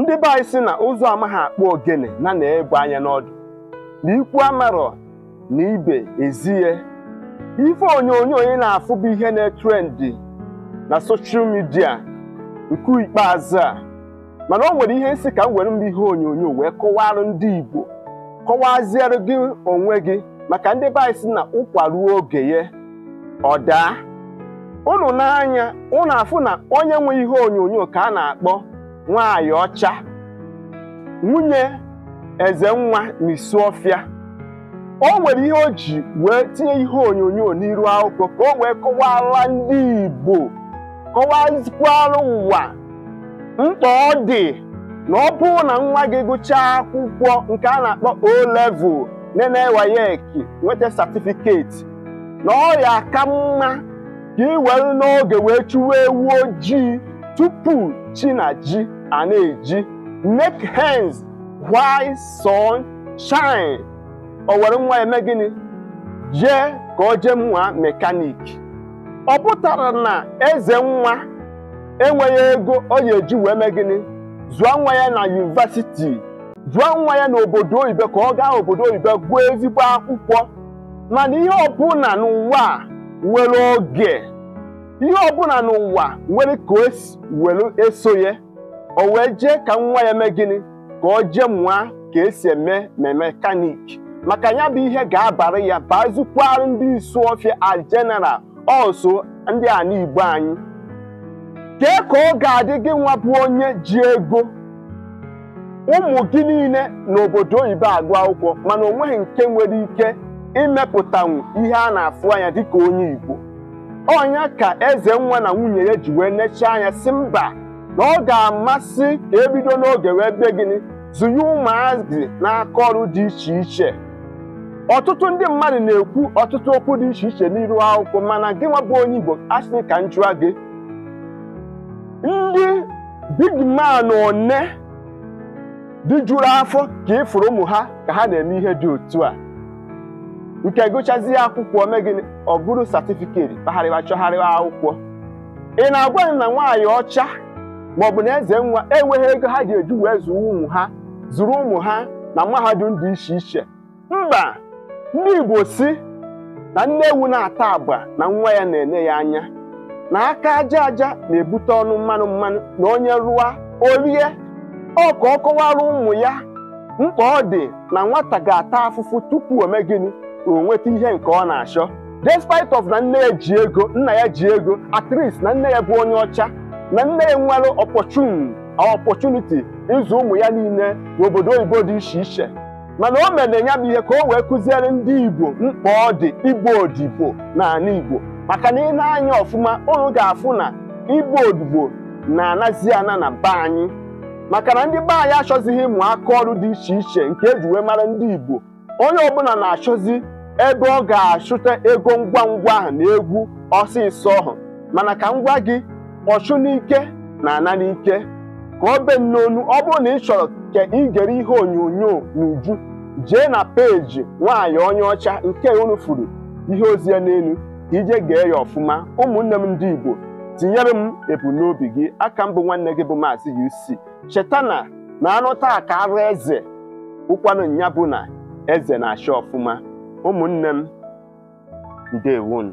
Ndị be anyị sị na ụzọ amaghị akpụ ogene na na-egbe anya n'ọdụ, na ikwu amarọ na ibe ezie. Ife onyonyo ị na-afụ bụ ihe na-etrendi na social media nke ikpeazụ a, mana o nwere ihe nsị ka m were m ihe onyonyo wee kọwara ndị Igbo, kọwaziere gị onwe gị, maka ndị be anyị sị na ụkwa ruo oge ya ọ daa. Unu n'anya unu afụ na onye nwe ihe onyonyo ka a na-akpọ nwaanyị ọcha, nwunye Ezenwa n'Isuofia. O nwere ihe o ji wee tinye ihe onyonyo n'iru akwụkwọ ka o wee kọwara ndị Igbo, kọwazikwara ụwa mkpa ọ dị na ọ bụrụ na nwa gị gụchaa akwụkwọ nke a na-akpọ O-level nene WAEC nweta certificate, na ọ ya aka mma ka ị were n'oge wee chụwa ewu ojii tupu chi na ji a na-eji. Make hands while sun shine. O were nwa eme gịnị? Jee ka o jee mụọ mechanic. Ọ pụtara na Ezenwa enweghị ego ọ ga-eji wee mee gịnị? Zụọ nwa ya na yunivasiti, zụọ nwa ya n'obodo oyibo ka ọ gaa obodo oyibo gụọ ezigbo akwụkwọ. Mana ihe ọbụla n'ụwa nwere oge, ihe ọbụla n'ụwa nwere ka o si were eso ya. O wee jee ka nwa ya mee gịnị? Ka o jee mụọ ka esi eme ma mechanic, maka ya bụ ihe ga-abara ya, bazikwara ndị Isuofia as general, also ndị ala Igbo anyị. Kee ka ọ ga-adị gị nwa bụ onye ji ego, ụmụ gị niile n'obodo oyibo agụ akwụkwọ, mana o nweghị nke nwere ike imepụtanwu ihe a na-afụ anya dịka onye Igbo? Ọnya ka Ezenwa na nwunye ya ji wee nechaa anya si mba, na ọ ga-amasị ka ebido n'oge wee bie gịnị? Zụnye ụmụazị n'aka ọrụ dị iche iche. Ọtụtụ ndị mmadụ na-ekwu ọtụtụ okwu dị iche iche n'iru akwụkwọ, mana gị nwa bụ onye Igbo, asị ka m jụọ gị, ndị big man one dị juru afọ ka ị fụrụ ụmụ ha ka ha na-eme ihe dị otu a? Nke gụchazie akwụkwọ mee gịnị? Ọ bụrụ certificate, kpagharịwa chọgharịwa akwụkwọ. Ị na-agwa m na nwaanyị ọcha maọbụ na Ezenwa enweghị ego ha ga-eji wee zụrụ ụmụ ha, zụrụ ụmụ ha na mahadum dị iche iche? Mba, ndị Igbo si na nne ewu na-ata agba na nwa ya na-ene ya anya, na aka aja aja na-ebute ọnụ mmanụ mmanụ, na onye rụa orie. Ọ ka ọ kọwara ụmụ ya mkpa ọ dị na nwata ga-ata afụfụ tupu o mee gịnị? O nweta ihe nke ọ na-achọ. Despite of na nne ya ji ego, nna ya ji ego, at least na nne ya bụ onye ọcha, na nne ya nwere opportunity ịzụ ụmụ ya niile n'obodo oyibo dị iche iche, mana o mere ya bụ ihe ka o wee kụziere ndị Igbo mkpa ọ dị igbo odibo n'ala Igbo. Maka na ị na-anya ọfụma, unu ga-afụ na igbo odibo na-anazi ana na be anyị, maka na ndị be anyị achọzighị ịmụ aka ọrụ dị iche iche nke eji wee mara ndị Igbo. Onye ọbụla na-achọzi ebe ọ ga-achụta ego ngwa ngwa ahụ na egwu ọsịsọ ahụ. Mana ka m gwa gị, ọchụ n'ike na ana n'ike ka ọ be n'onu. Ọ bụrụ na ị chọrọ ka ị gere ihe onyonyo n'uju, jee na peji nwaanyị onye ọcha nke unu furu ihe ozi ya n'elu ka ije gee ya ọfụma. Ụmụnne m ndị Igbo, tinyere m ebumnobi gị. Aka mbụ nwanne gị bụ Maazị UC. Cheta na na anụ taa ka arụ eze ụkwanụ nya bụ na eze na-achị ọfụma. Ụmụnne m, ndewonu.